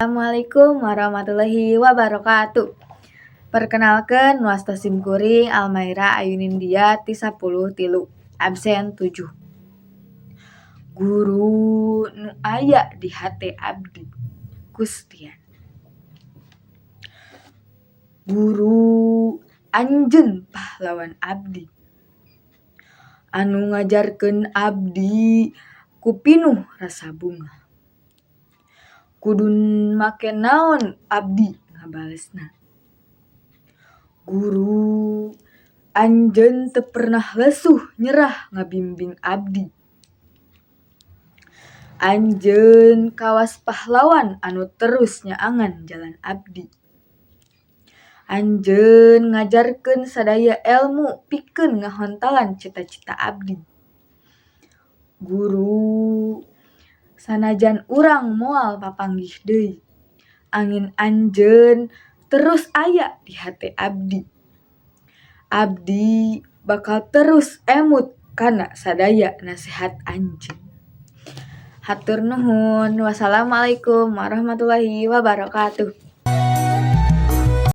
Assalamualaikum warahmatullahi wabarakatuh. Perkenalkeun, wasta sim kuring Almaira Ayunindia ti 10 3 absen 7. Guru nu aya di hate abdi, Kustian. Guru, anjeun pahlawan abdi anu ngajarkeun abdi ku pinuh rasa bungah. Kudu make naon abdi ngabalesna. Guru, anjeun teu pernah lesuh nyerah ngabimbing abdi. Anjeun kawas pahlawan anu terus nyaangan jalan abdi. Anjeun ngajarkeun sadaya elmu pikeun ngahontalan cita-cita abdi. Guru, sanajan urang moal papanggih deui, angin anjeun terus aya di hate abdi. Abdi bakal terus emut kana sadaya nasehat anjeun. Hatur nuhun. Wassalamualaikum warahmatullahi wabarakatuh.